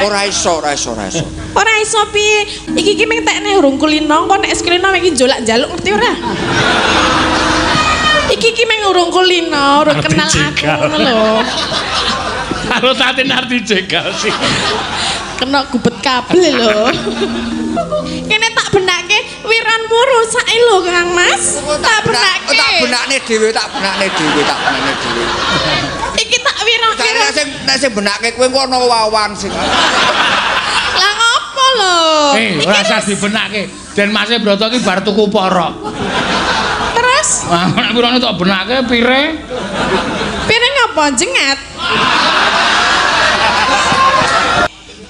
Ora iso, ora iso, ora iso. Ora iso piye? Iki ki mung tekne urung kulino, engko nek es kulino iki njolak njaluk ngerti ora? Iki ki mung urung kulino, urung kenal aku ngono lho. Karo Tatin arep dijegal sih. Kena gubet kabel lho. Kene tak benake wiranmu rusak lho Kang Mas. Tak benake. Tak benakne dhewe, tak benakne dhewe, tak benakne dhewe. Iki tak wirang-wirang. Nek sing benake kowe engko ana wawan sing. Lah ngopo lho? Ora usah dibenake. Den Mase Broto iki bar tuku porok. Terus? Wah, nek wirane tak benake pire? Pire ngapa jengat?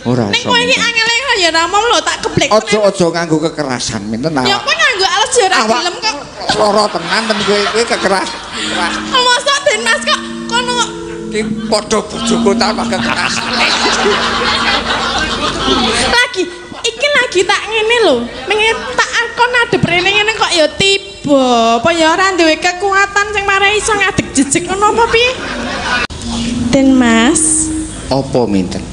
Ora iso. Ning kowe iki angele ya ora mom lho tak keblek. Aja-aja nganggo kekerasan minten. Ya kowe nganggo alas ya ora gelem kok. Lara tenan ten kowe kowe kekerasan. Mosok Den Mas kok kono iki padha bojoku tanpa kekerasan. Lagi iki lagi tak ngene lho. Menge tak kon adep rene ngene kok ya tiba. Apa ya ora duwe kekuatan sing marai iso ngadeg jejeg ngono apa piye? Den Mas. Apa minten?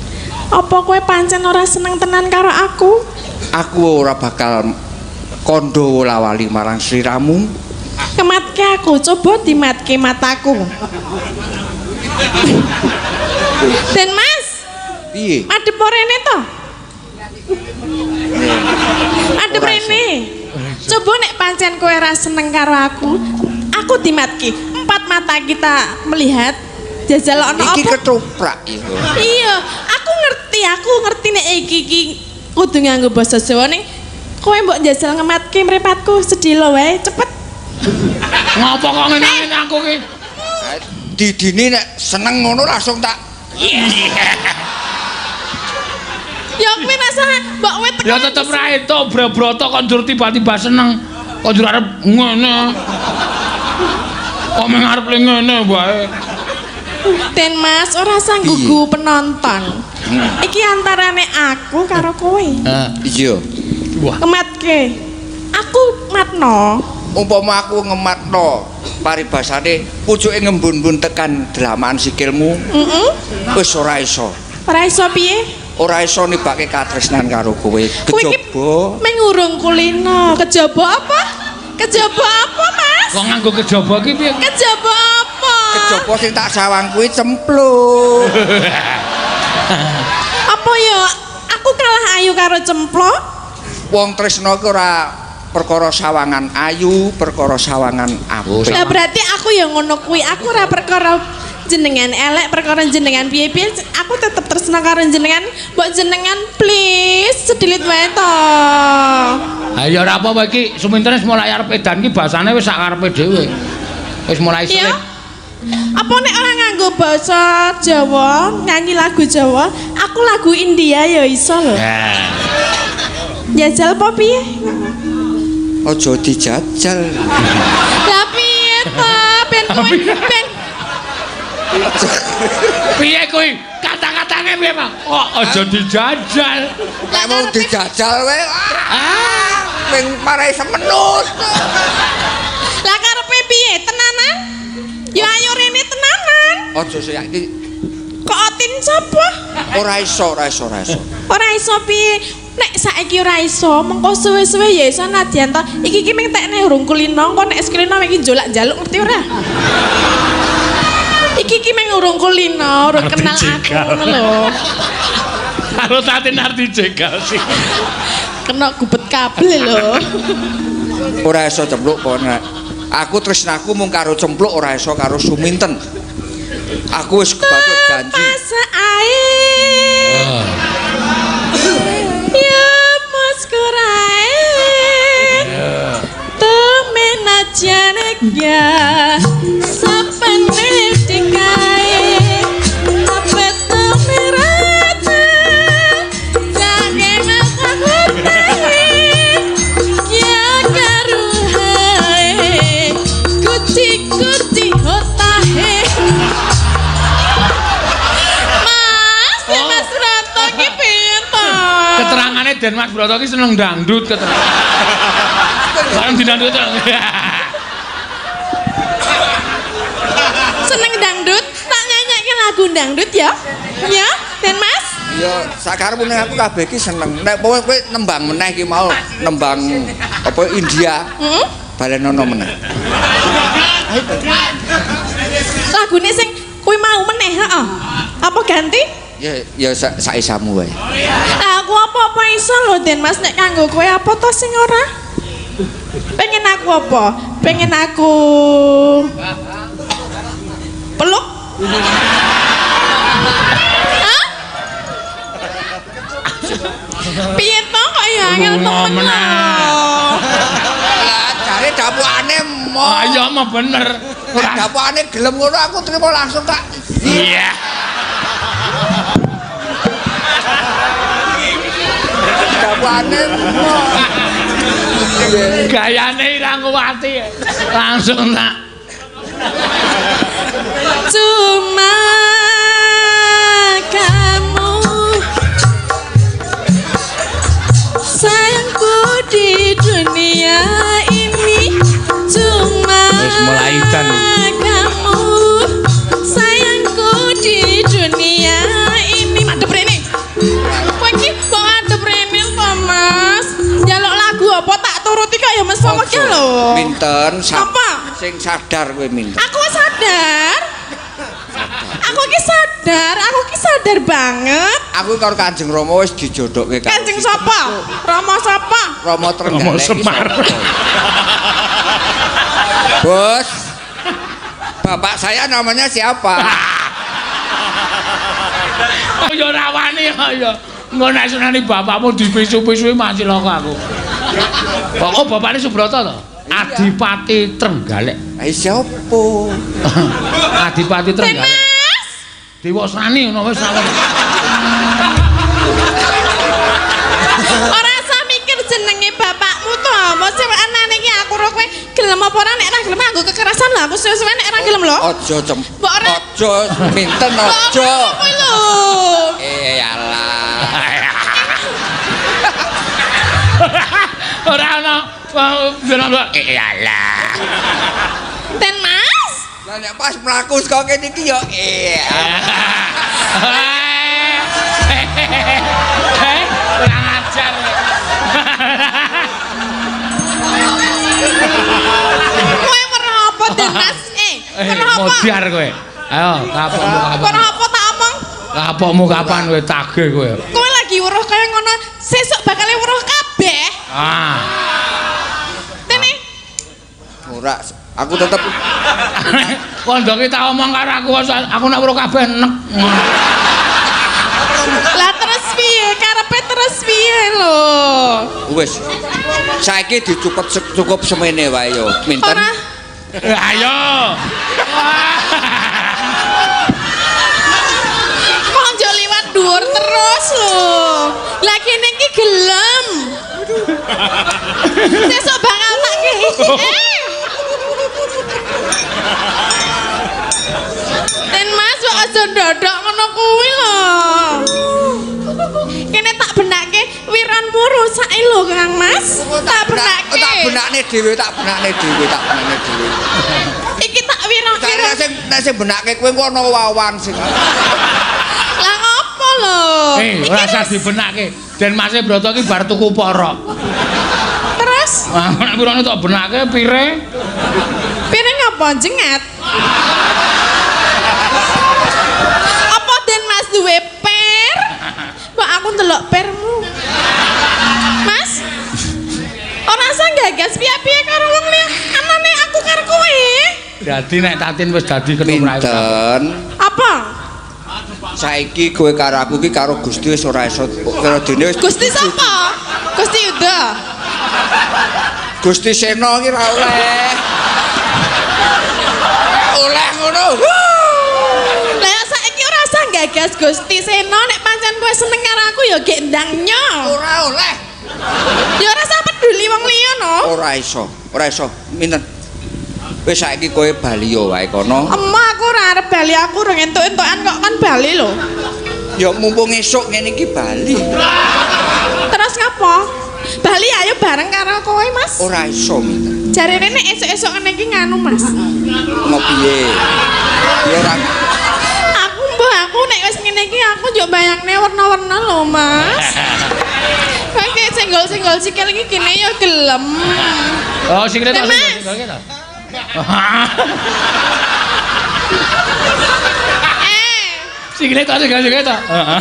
Apa kowe pancen ora seneng tenan karo aku? Aku ora bakal kondo lawali marang sliramu. Kematke aku, coba dimatke mataku. Den Mas. Piye? Madhep rene to? Madhep rene. Coba nek pancen kowe ora seneng karo aku, aku dimatke. Empat mata kita melihat jajal ono apa? Iki ketoprak iku. Iya, aku ngerti nek iki iki kudu nganggo basa Jawa ning kowe mbok njajal ngematke mripatku sedhela wae cepet. Ngopo kok ngene aku ki? Didine nek seneng ngono langsung tak. Ya kuwi rasane mbok kowe tekan. Ya tetep ra entuk bro-broto kok njur tiba-tiba seneng. Kok njur arep ngene. Kok meng arep ngene wae. Den Mas ora sanggugu penonton. Iki antarane aku karo kowe. Iya. Wah. Kematke. Aku matno. Umpama aku ngematno paribasane pucuke ngembun-mbun tekan dlamaan sikilmu. Heeh. Wis ora iso. Ora iso piye? Ora iso nibake katresnan karo kowe. Kejaba meng urung kulino. Kejaba apa? Kejaba apa, Mas? Kok nganggo kejaba ki piye? Kejaba apa? Kejaba sing tak sawang kuwi cempluk. Apa ya? Aku kalah ayu karo cempluk. Wong tresna ki ora perkara sawangan ayu, perkara sawangan apik. Lah berarti aku ya ngono kuwi. Aku ora perkara jenengan elek, perkara jenengan piye-piye, aku tetep tresna karo jenengan. Mbok jenengan please sedilit wae to. Ha ya ora apa-apa iki sumintene wis mulai arep edan ki basane wis sak karepe dhewe. Wis mulai sulit. Apa nek ora nganggo basa Jawa, nyanyi lagu Jawa, aku lagu India ya iso lho. Jajal apa piye? Aja dijajal. Lah piye to? Ben kowe ben piye kuwi? Kata-katane piye, Pak? Oh, aja dijajal. Nek mau dijajal wae. Ah, ping marai semenut. Lah karepe piye? Tenanan? Ya ayo rene tenanan. Aja sik iki. Kok otin sapa? Ora iso, ora iso, ora iso. Ora iso piye? Nek saiki ora iso, mengko suwe-suwe ya iso nadyan to. Iki ki mung tekne urung kulino, engko nek es kulino iki njolak njaluk ngerti ora? Iki ki mung urung kulino, urung kenal aku ngono lho. Karo Tatin arep dijegal sih. Kena gubet kabel lho. Ora iso cempluk kono. Aku tresnaku mung karo cempluk ora iso karo Suminten. Aku wis kebacut janji. Ya mas kurae. Temen aja ya. Sapane dikae. Apa temerata. Jangan aku ya karuhae. Kuci-kuci hotahe. Mas, oh. Mas Broto ki piye to? Keterangane Den Mas Broto ki seneng dangdut keterangan. Bareng didangdut. Seneng dangdut, tak nyanyikke lagu dangdut ya. Ya, Den Mas. Ya sakarepmu ning aku kabeh iki seneng. Nek kowe nembang meneh iki mau nembang apa India. Heeh. Balenono meneh. Lagune sing kuwi mau meneh, heeh. Apa ganti? Ya ya sak isamu wae. Lah aku apa-apa iso lho Den Mas nek kanggo kowe apa to sing ora? Pengen aku apa? Pengen aku peluk? Hah? Piye to kok ya angel temen lho. Lah jare dapukane mo. Ah iya mah bener. Nek dapukane gelem ngono aku trimo langsung tak. Iya. Dapukane mo. Gayane ilang kuwati. Langsung tak. Cuma kamu sayangku di dunia ini, cuma wis mulai dan kamu sayangku di dunia ini. Madhep rene. Kowe iki kok madhep rene to, Mas? Njaluk lagu apa tak turuti kok ya mesum iki lho. Minten apa? Sing sadar kowe minten. Aku sadar. Aku iki sadar, aku iki sadar banget. Aku karo Kanjeng Rama wis dijodohke karo Kanjeng sapa? Rama sapa? Rama Trenggalek. Rama Semar. Bos. Bapak saya namanya siapa? Ya ora wani ya. Engko nek senani bapakmu dipisu-pisui mati cilaka aku. Pokok bapakne Subrata to? Adipati Trenggalek. Ha sapa? Adipati Trenggalek. Mas. Dewasrani ngono wis ora. Ora usah mikir jenenge bapakmu to. Mesti anane iki aku ro kowe gelem apa ora nek ora gelem nganggo kekerasan lho aku suwe-suwe nek ora gelem lho. Aja cem. Mbok ora aja minten aja. Kowe lho. Eh alah. Ora ana eh alah. Ten Mas. Lah nek pas mlaku saka kene iki ya eh. Kurang ajar. Kowe weruh apa Den Mas? Weruh apa? Modiar kowe. Ayo, kapokmu kapan? Weruh apa tak omong? Kapokmu kapan kowe tagih kowe? Kowe lagi weruh kaya ngono, sesuk bakal weruh kabeh. Ah. Tene. Ora, aku tetep kondoke tak omong karo aku, aku nek weruh kabeh nek. Lah terus piye? Karepe terus piye lho? Wis. Saiki dicukup cukup semene wae yo. Minten. Ora. Ayo. Kok njuk liwat dhuwur terus lho. Lah kene iki gelem. Sesuk bakal tak kei. Den Mas kok aja ndodok ngono kuwi lho. Kene tak benake wiranmu rusake lho Kang Mas. Tak benake. Tak benakne dhewe, tak benakne dhewe, tak benakne dhewe. Iki tak wirang-wirang. Sing nek sing benake kowe engko ana wawan sing. Lah ngopo lho? Ora usah dibenake. Den Mase Broto iki bar tuku porok. Terus? Nek wirane tak benake pire? Pire ngapa jengat? Apa Den Mas duwe per? Mbok aku ndelok permu. Mas. Ora usah gagas piye-piye karo wong liya. Anane aku karo kowe. Dadi nek Tatin wis dadi ketumrahe. Minten. Apa? Saiki kowe karo aku iki karo Gusti wis ora iso karo dene wis. Gusti sapa? Gusti Yuda. Gusti Sena iki ora oleh. Oleh ngono. Lah saiki ora usah gagas Gusti Sena nek pancen kowe seneng karo aku ya gek ndang nyo. Ora oleh. Ya ora usah peduli wong liya no. Ora iso, ora iso. Minten. Wis saiki kowe bali yo wae kono. Emah aku ora arep bali, aku urung entuk-entukan kok kan bali lho. Ya mumpung esuk ngene iki bali. Terus ngapa? Bali ayo bareng karo kowe, Mas. Ora iso minten. Jarene nek esuk-esuk ngene iki nganu, Mas. Ngopiye? Ya ora. Aku mbah Aku nek wis ngene iki aku yo bayangne warna-warna lho, Mas. Kayak senggol-senggol sikil iki kene yo gelem. Oh, sikile tok senggol-senggol ki to. Sikile tok senggol-senggol to. Heeh.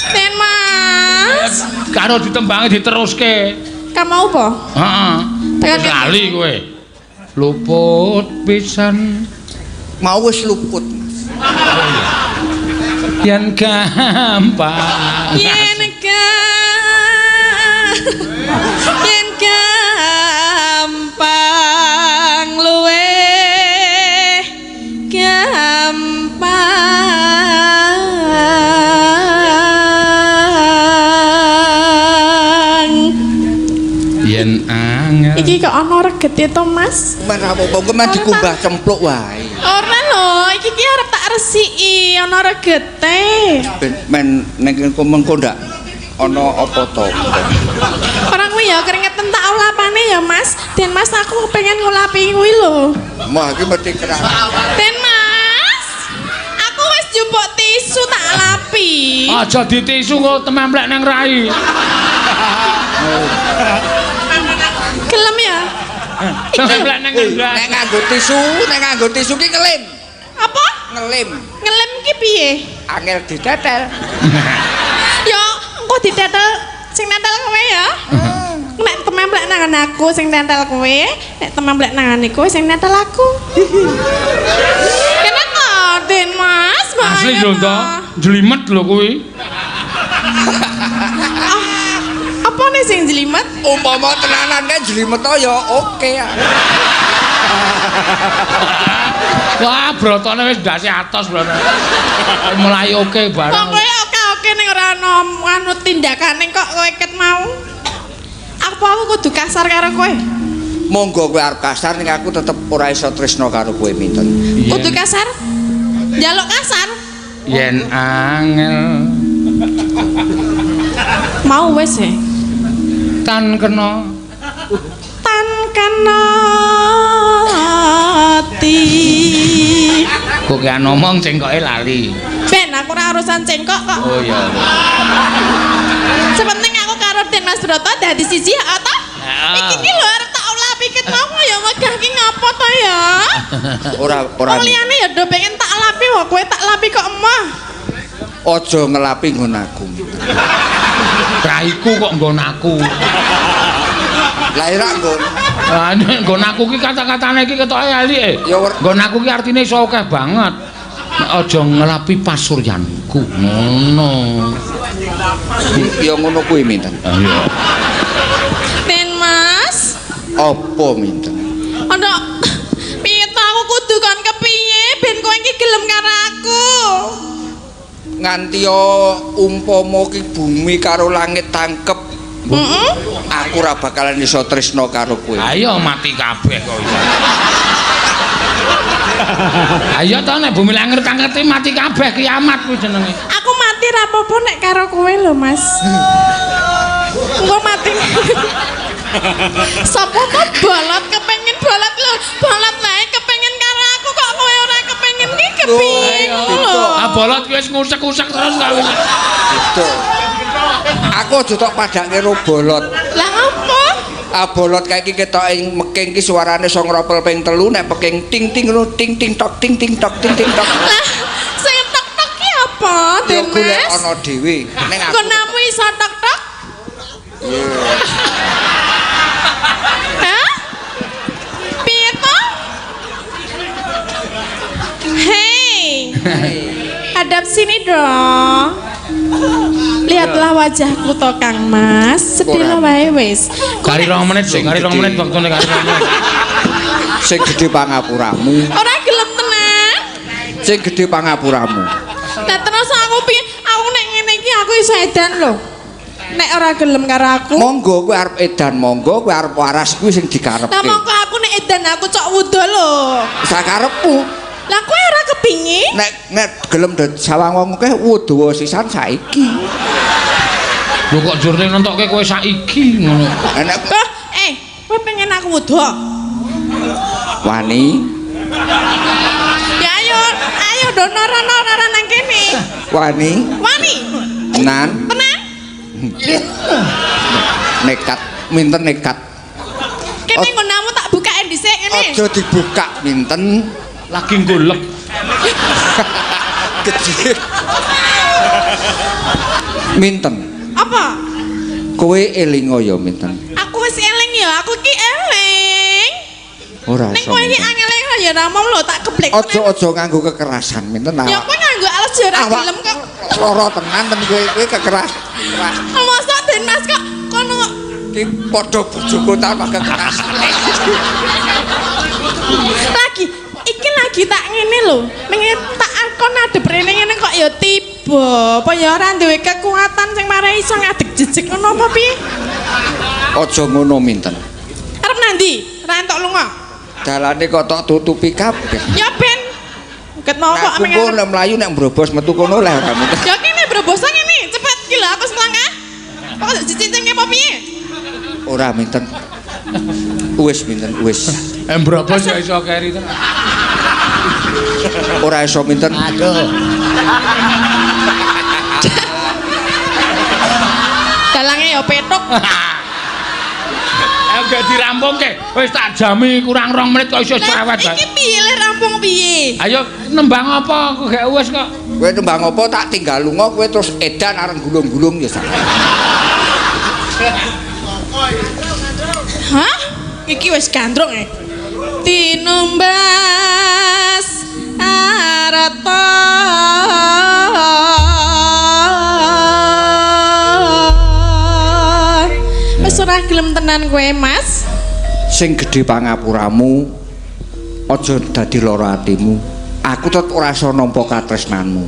Ten, Mas. Karo ditembangi diteruske. Kamu mau apa? Heeh. Lali kowe. Luput pisan. Mau wis luput, Mas. Yen gampang. Yen gampang luweh gampang. Yen angel. Iki kok ana regete to, Mas? Men ra apa-apa, engko men dikumbah cempluk wae. Ora lho, iki ki arep tak resiki, ana regete. Ben men ning mengko ndak ana apa to. Ora kuwi ya keringetan tak ulapane ya, Mas. Den Mas aku pengen ngulapi kuwi lho. Wah, iki mesti kerang. Den Mas, aku wis njupuk tisu tak lapi. Aja ditisu kok tememplek nang rai. Gelem ya? Tememplek nang ngendas. Nek nganggo tisu, nek nganggo tisu ki ngelim. Apa? Ngelim. Ngelim ki piye? Angel ditetel. Ya, engko ditetel sing netel kowe ya. Nek tememplek nang aku sing netel kowe, nek tememplek nang kowe sing netel aku. Kenapa, Den Mas? Asli lho to, jlimet lho kuwi. Apa nih sing jlimet? Umpama tenanan kan jlimet to ya oke. Wah, brotone wis ndase atos brotone. Mulai oke bareng. Pokoke oke-oke ning ora ana anu tindakane kok kowe ket mau. Apa aku kudu kasar karo kowe? Monggo kowe arep kasar ning aku tetep ora iso tresno karo kowe minten. Kudu kasar? Njaluk kasar? Yen angel. Mau wis e. Tan kena. Tan kena ati. Kok gak ngomong cengkoke lali. Ben aku ora urusan cengkok kok. Oh iya. Sepenting aku karo Den Mas Broto dadi siji ya ta? Iki ki lho arep tak ulapi ket mau ya megah ki ngopo to ya? Ora ora. Wong liyane ya do pengen tak lapi wae kowe tak lapi kok emoh. Aja ngelapi nggon aku. Raiku kok nggon aku. Lah ora nggon. Lah nek nggon aku ki kata-katane iki ketoke elike. Nggon aku ki artine iso akeh banget. Nek aja ngelapi pasuryanku ngono. Ya ngono kuwi minten. Iya. Den Mas. Apa minten? Ana piye to aku kudu kon kepiye ben kowe iki gelem karo aku? Nganti umpama ki bumi karo langit tangkep, aku ora bakalan iso tresno karo kowe. Ayo mati kabeh kok iso. Ayo to nek bumi langit tangkep mati kabeh kiamat kuwi jenenge. Aku mati ra apa-apa nek karo kowe lho, Mas. Engko mati. Sopo to bolot kepengin bolot lho, bolot wae kepengin karo aku kok kowe ora kepengin ki kepiye ngono lho. Ah bolot ki wis ngusek-usek terus kok wis. Gitu. Aku aja tok padake karo bolot. Lah apa? Ah bolot kae iki ketoke meking ki suarane iso ngropel ping 3 nek peking ting ting ngono ting ting tok ting ting tok ting ting tok. Lah sing tok tok ki apa, Den Mas? Ya golek ana dhewe. Ning aku konamu iso tok tok? Hah? Piye to? Hei. Hadap sini dong. Lihatlah wajahku to Kang Mas. Sedih wae wis. Kari 2 menit sing, kari 2 menit waktune kari 2 menit. Sing gedhe pangapuramu. Ora gelem tenan. Sing gedhe pangapuramu. Lah terus aku piye? Aku nek ngene iki aku iso edan lho. Nek ora gelem karo aku. Monggo kowe arep edan, monggo kowe arep waras kuwi sing dikarepke. Lah monggo aku nek edan aku cok wuda lho. Sakarepmu. Lah kowe ora kepingin? Nek nek gelem sawang wong akeh wuda sisan saiki. Lho kok jurne nentokke kowe saiki ngono. Nek kowe pengen aku wuda? Wani. Rono rono ora nang kene. Wani. Wani. Tenan. Tenan. Nekat, minten nekat. Kene nggonamu tak bukaen dhisik ngene. Aja dibuka minten. Lagi golek. Gede. Minten. Apa? Kowe elingo ya minten. Aku wis eling ya, aku ki eling. Ora iso. Ning kowe iki angel ya ora mom lho tak geblek. Aja-aja nganggo kekerasan minten. Ya kowe nganggo alas ya ora gelem kok. Lara tenan ten kowe kowe kekeras. Mosok Den Mas kok kono ki padha bojoku tambah kekerasan. Lagi iki lagi tak ngene lho. Menge tak kon adep rene ngene kok ya tiba. Apa ya ora duwe kekuatan sing marai iso ngadeg jejeg ngono apa piye? Aja ngono minten. Arep nandi? Ora entuk lunga. Dalane kok tok tutupi kabeh. Ya ben. Ket mau kok meng. Aku nek mlayu nek mbrobos metu kono leh ora minten. Ya kene mbrobosan ngene, cepet iki lho aku semlangkah. Kok cicing apa piye? Ora minten. Wis minten wis. Mbrobos ya iso keri tenan. Ora iso minten. Aduh. Dalange ya petuk. Ayo gak dirampungke. Wis tak jami kurang 2 menit kok iso cerewet bae. Iki piye le rampung piye? Ayo nembang apa aku gak wis kok. Kowe nembang apa tak tinggal lunga kowe terus edan areng gulung-gulung ya sak. Hah? Iki wis gandrung e. Tinumbas arta. Wis ora gelem tenan kowe, Mas. Sing gedhe pangapuramu aja dadi lara atimu. Aku tetep ora iso nampa katresnanmu.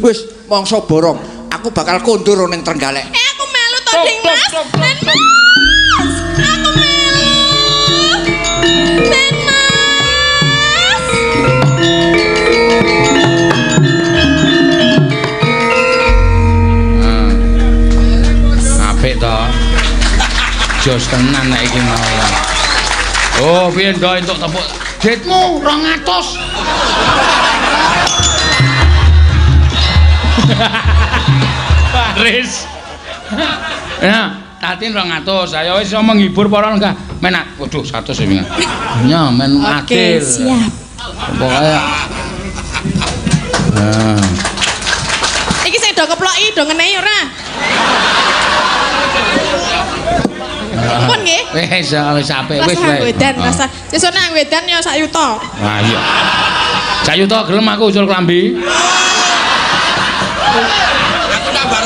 Wis mangsa borong, aku bakal kondur ning Trenggalek. Aku melu to, Ding Mas. Den Mas. Aku melu. Den Mas. Apik to. Jos tenan nek iki mau. Oh, piye ndok entuk tepuk ditmu 200. Baris. Ya, tatin 200. Ayo wis menghibur para enggak. Men waduh 100 ya wingi. Ya men adil. Oke, siap. Pokoke. Nah. Iki sing do keploki do ngenehi ora? Pun nggih. Wis wis apik wis wae. Wedan rasa. Sesuk nang wedan ya sak yuta. Wah iya. Sak yuta gelem aku usul klambi. Aku tambah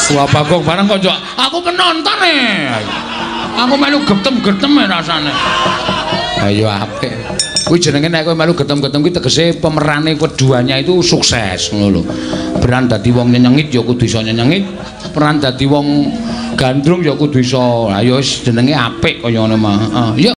200. Wah bagong bareng kok aku penonton e. Aku melu getem-getem e rasane. Ayo apik. Kuwi jenenge nek kowe melu getem-getem kuwi tegese pemerane keduanya itu sukses ngono lho. Peran dadi wong nyenyengit ya kudu iso nyenyengit, peran dadi wong gandrung ya kudu iso. Ayo wis jenenge apik kaya ngono mah. Heeh.